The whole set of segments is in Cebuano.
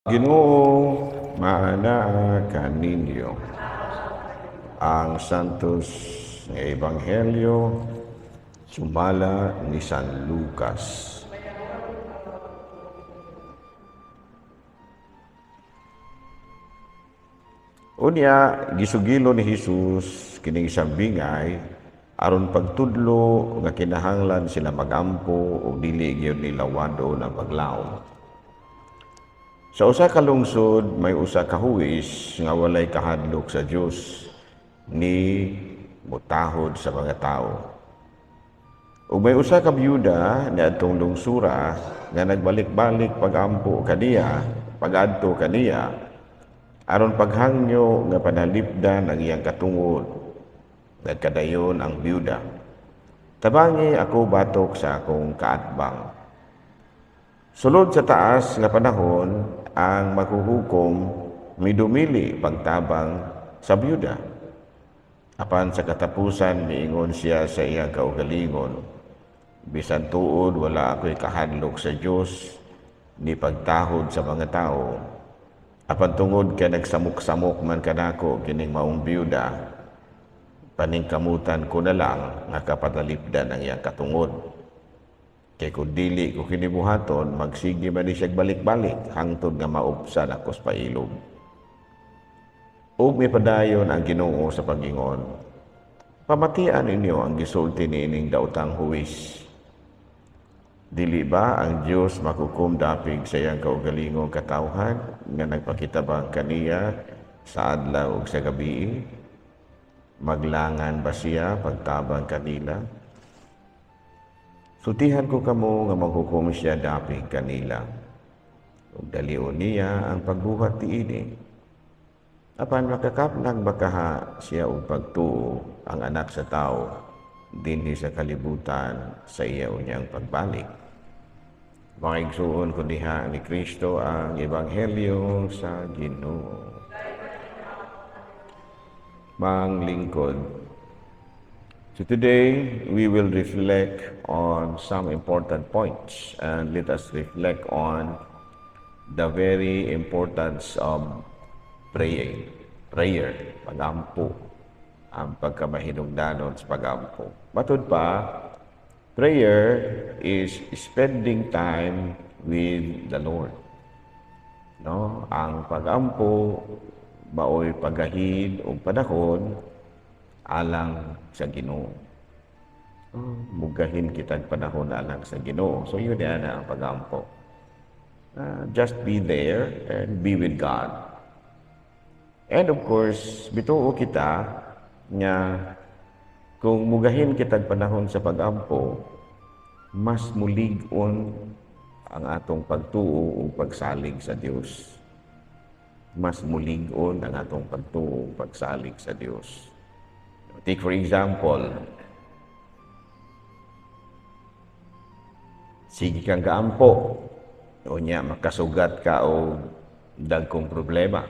Ginoo maanaa kaninyo. Ang Santos nga Ebanghelyo sumala ni San Lucas. Unya gisugilo ni Jesus kining sambingay aron pagtudlo nga kinahanglan sila magampo ug dili gyud nila wad-on ang paglaom. Sa usa ka lungsod may usa ka huwis nga walay kahadlok sa Dios ni mutahod sa mga tawo. Ug may usa ka byuda niadtong lungsura nga nagbalik-balik pagampo kaniya, pagadto kaniya aron paghangyo nga panalipdan ang iyang katungod. Nagkadayon ang byuda: "Tabangi ako batok sa akong kaatbang." Sulod sa taas nga panahon, ang maghuhukom midumili pagtabang sa byuda. Apan sa katapusan miingon siya sa iyang kaugalingon, "Bisan tuod wala ako'y kahadlok sa Dios ni pagtahod sa mga tawo, apan tungod kay nagsamok-samok man kanako kining maong byuda, paningkamutan ko na lang nga kapadalipdan ang iyang katungod. Kay kung dili ko kini buhaton, magsige man ni siyag balik-balik hangtod nga maupsan ako sa pailob." Ug mipadayon ang Ginoo sa pag-ingon, "Pamatian ninyo ang gisulti niining daotang huwis. Dili ba ang Dios makukum dapig sa iyang kaugalingong katawhan nga nagpakitabang kaniya sa adlaw ug sa gabii? Maglangan ba siya pagtabang kanila? Sultihan ko kamo nga maghukom siya dapig kanila. Ug dalion niya ang pagbuhat niini. Apan makakapnag ba kaha siya og pagtuo ang Anak sa Tawo dinhi sa kalibutan sa iya unyang pagbalik?" Mga igsuon ko diha ni Kristo, ang Ebanghelyo sa Ginoo. Manglingkod. So today, we will reflect on some important points, and let us reflect on the very importance of praying. Prayer, pagampo, ang pagkamahinungdanon sa pagampo. Matud pa, prayer is spending time with the Lord. No? Ang pagampo maoy paggahin og panahon alang sa Ginoo. Oh, mugahin kitag panahon alang sa Ginoo. So yun na ang pagampo. Just be there and be with God. And of course, bituo kita nga kung mugahin kitag panahon sa pagampo, mas mulig-on ang atong pagtuo o pagsalig sa Dios. Mas mulig-on ang atong pagtuo o pagsalig sa Dios. Take for example, sige kang gaampo, o niya makasugat ka o dagkong problema.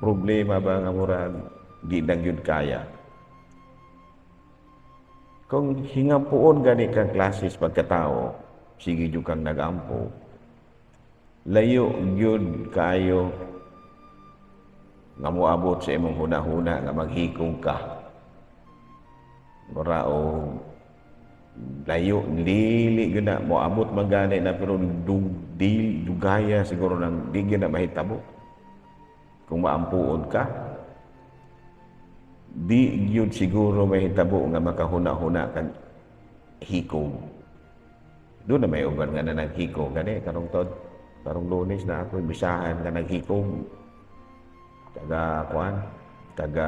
Problema ba nga murag di na gyud kaya? Kung hingampuon gani kang klases pagkatao, sige jud kang nagampo, layo gyud kaayo nga moabot sa imong hunahuna nga maghikong ka. Mura o layo, lili gyud na moabot man gani na, pero di dugaya siguro nang di gyud na mahitabo. Kung maampuon ka, di gyud siguro mahitabo nga makahuna-huna kag hikog. Doon na may uban nga na naghikog gani karong tod, karong Lunes na ako bisahan nga naghikog. Taga kuan, taga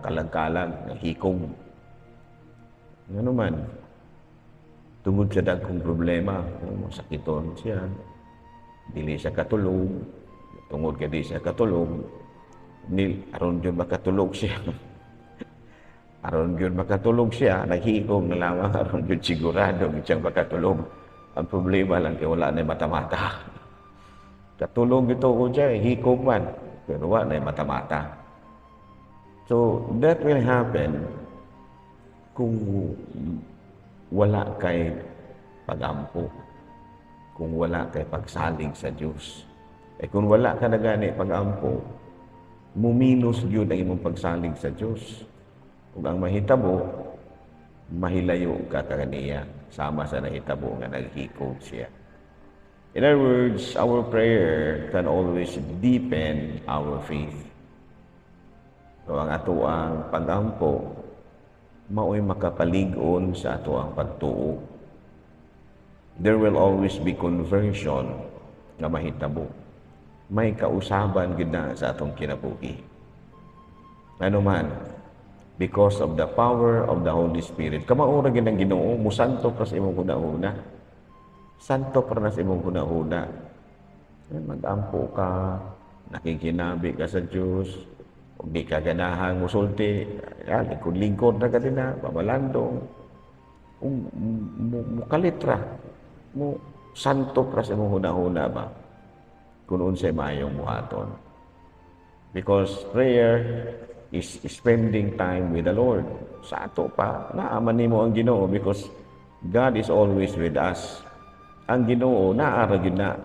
Kalagkalag, naghikog. Ngano man, tungod sa dagkong problema, masakiton siya, dili siya katulog, tungod kay di siya katulog, ni aron gyud makatulog siya. Aron gyud makatulog siya, naghikog na lamang aron gyud sigurado gyud siyang makatulog. Ang problema lang kay wala na mata-mata. Katulog ito ko siya, hikog man, pero wala na mata-mata. So that will happen kung wala kay pagampo. Kung wala kay pagsalig sa Dios. Eh kung wala ka na gani pag-ampo, muminos gyud ang imong pagsalig sa Dios. Ug ang mahitabo, mahilayo ka kaniya sama sa nahitabo nga naghikog siya. In other words, our prayer can always deepen our faith. So ang atoang pag-ampo mao'y makapalig-on sa atoang pagtuo. There will always be conversion nga mahitabo. May kausaban gid na sa atong kinabuhi. Ano man, because of the power of the Holy Spirit. Kamao ra gid ang Ginoo, musanto pa sa imong hunahuna. Santo pa na sa imong hunahuna. Mag-ampo ka, nakikinabi ka sa Diyos, kung di ka ganahang musulti, ya, lingkod-lingkod na ka din na, pamalandong, kung mukalit ra, mo santo pra sa imong hunahuna ba, kung unsay maayong buhaton. Because prayer is spending time with the Lord. Sa ato pa, naa man nimo ang Ginoo because God is always with us. Ang Ginoo naa ra gyud na.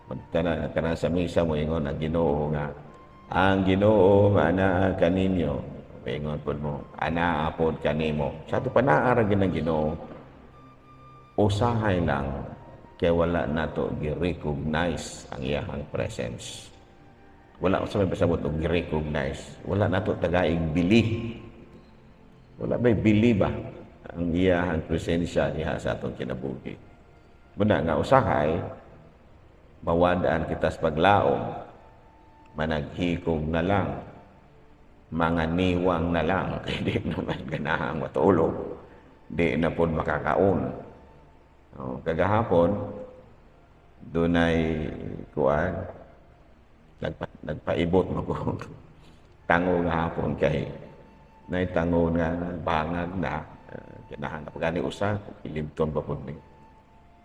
Magtana kana sa misa mo ingon ang Ginoo nga ang Ginoo anaa kaninyo. Ingon pod mo, anaa pod kanimo. Sa ato pa naa ra gyud ang Ginoo. Usahay lang kay wala nato gi-recognize ang iyahang presence. Wala sa may pasabot og gi-recognize. Wala nato tagaig bili. Wala ba'y bili ba ang iyahang presensya diha sa atong kinabuhi? Muna nga usahay mawadaan kita sa paglaom, managhikog na lang, mga niwang na lang, kay di naman ganahang matulog, di na pod makakaon. Oh, kagahapon, dunay kuan, nagpaibot mo ko tango gahapon kay nay tango nga bangag na kinahanglan na pagani usa ilibton pa pud ni.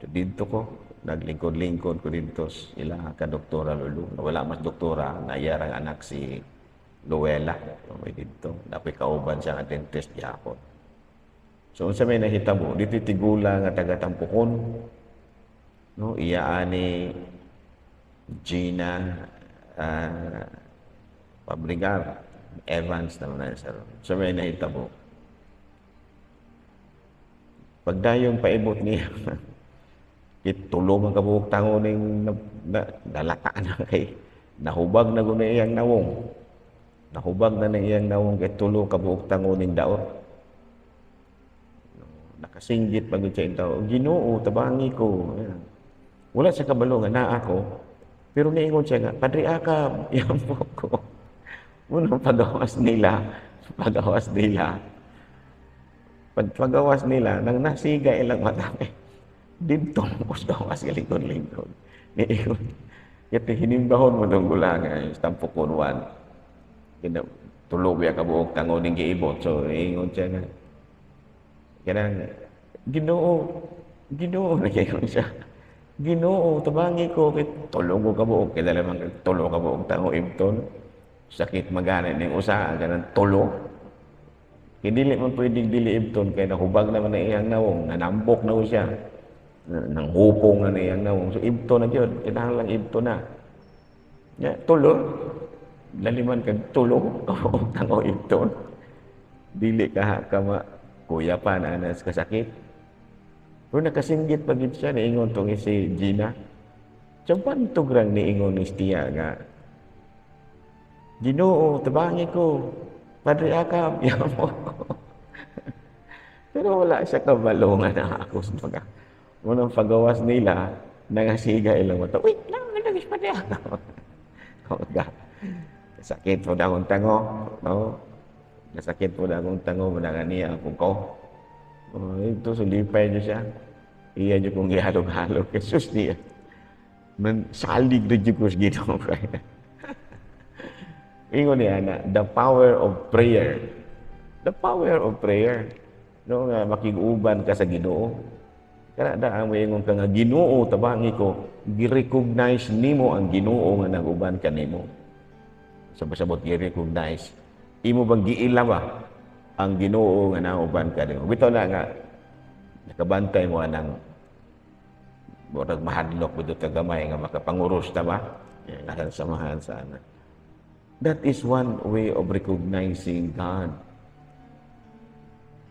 So, didto ko naglingkod-lingkod ko didto ila ka Doktora Lulu. Wala mas doktora na iyarang anak si Luella may didto napoy kauban siya nga dentist gihapon. So unsa may nahitabo dito, tigula nga taga Tampukon, no, iya ani Gina Pabrigar Evans naman na sir. So may nahitabo pagdayong paibot niya, tulo man kabuok tango ning na, nalata na kay nahubag na guna iyang nawong. Nahubag na ng iyang nawong kay tulo kabuok tango ning daot. Nakasinggit pag siya intaw, "Ginoo, tabangi ko." Ayan. Wala sa kabalo nga naa ako, pero niingon siya nga, "Padre Akab, iampo ko." Unang pagawas nila, pag pagawas nila, nang nasiga ilang mata, didto mo sa gawas galingkod-lingkod. Niingon, iti hinimbahon mo tong gulangan, Tampukon 1. Kina, tulo biya ka buok tango ning giibot. So, ingon siya nga, kanang, "Ginoo, Ginoo," nag-ingon siya. "Ginoo, tabangi ko, kay tulo ko kabuok," kay dala man tulo ka buok tango ibton. Sakit magana ning usa ganang tulo. Kay dili man pwedeng dili ibton kay nahubag naman na iyang nawong, nanambok na ko siya. Nang hupong na iyang nawong. So ibton na gyud, kinahanglan ibton na. Ya, tulo. Laliman kag tulo kabuok tango ibton. Dili ka kama kuya pa na anas kasakit. Pero nakasinggit pa gid siya, niingon tong si Gina. Sa bantog rang niingon ni Tia nga, "Ginoo, tabangi ko. Padre Akab, iampo ko." Pero wala siya kabalo nga na ako sa mga. Unang pagawas nila, nangasiga ilang mata. "Wait lang, nalagis Padre Akab." Kumbaga, sakit po na akong tango. No? Nasakit po na akong tango, mananga niya akong ko. Oh, ito, sulipay niyo siya. Iya niyo kong gihalog-halog. Jesus niya. Man, salig na dyan ko sa Ginoo. Ingon niya na, the power of prayer. The power of prayer. No, nga makig-uban ka sa Ginoo. Kana da ang moingon ka nga, "Ginoo, tabangi ko," gi-recognize nimo ang Ginoo nga nag-uban kanimo. Sa pasabot gi-recognize. Imo bang giila ba ang Ginoo nga nauban kanimo? Bitaw na nga nakabantay mo anang Murag mahadlok bitaw ta gamay nga makapanguros ta ba? Yan, samahan sana. That is one way of recognizing God.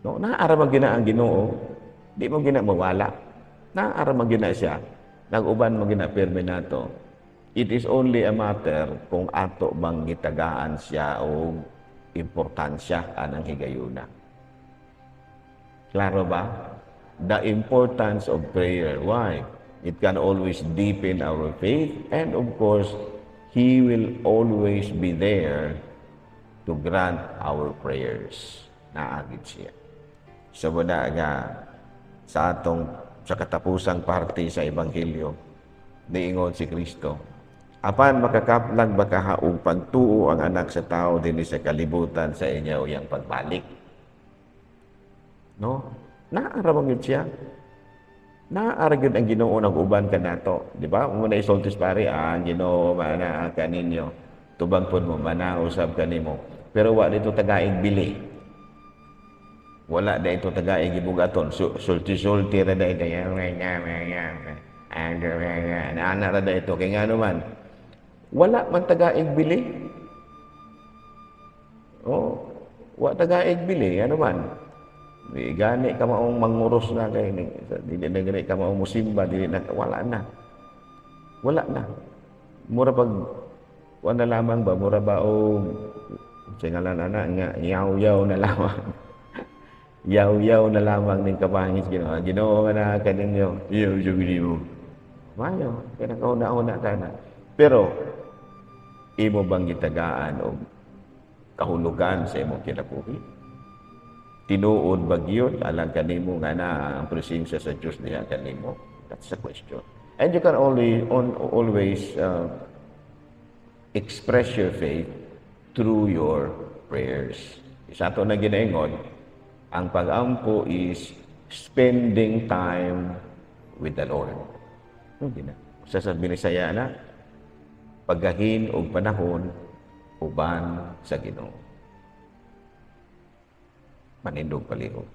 No, naa ra man gyud na ang Ginoo, di mo gyud na mawala. Naa ra man gyud na siya. Nag-uban man gyud na pirmi nato. It is only a matter kung ato bang gitagaan siya o importansya anang higayuna. Klaro ba? The importance of prayer. Why? It can always deepen our faith and, of course, He will always be there to grant our prayers. Naa gyud siya. So muna nga sa atong sa katapusang parte sa Ebanghelyo, niingon si Kristo, "Apan makakaplag ba kaha og pagtuo ang Anak sa Tao dinhi sa kalibutan sa inyo iyang pagbalik?" No? Naa ra man gyud siya. Naa ra gyud ang Ginoo nag-uban kanato, di ba? Mo na isultis pare, ah, ang Ginoo mana kaninyo. Tubag pod mo mana usab kanimo. Pero wa dito tagaig bili. Wala na ito tagaig gibugaton. Sulti-sulti ra da ito. Ana ra da ito. Kay ngano man, wala man tagaig bili. Oh, wa tagaig bili. Ano man? Di gani ka maong manguros na kay dili na gani ka maong musimba, dili na, wala na. Wala na. Mura pag wala lamang ba, mura ba o sa ngalan ana nga yaw-yaw na lamang. Yaw-yaw na lamang ning kapangis Ginoo. Ginoo nga na kaninyo. Yaw yaw mo. Mayo, kaya nakauna-una ka na. Pero imo bang gitagaan og kahulugan sa imong kinabuhi? Tinuod ba gyud alang kanimo nga na ang presensya sa Dios diha kanimo? That's the question. And you can only always express your faith through your prayers. Isa to na ginaingon, ang pag-ampo is spending time with the Lord. Hindi na. Sa Binisaya na, paggahin og panahon uban sa Ginoo. Manindog palihog.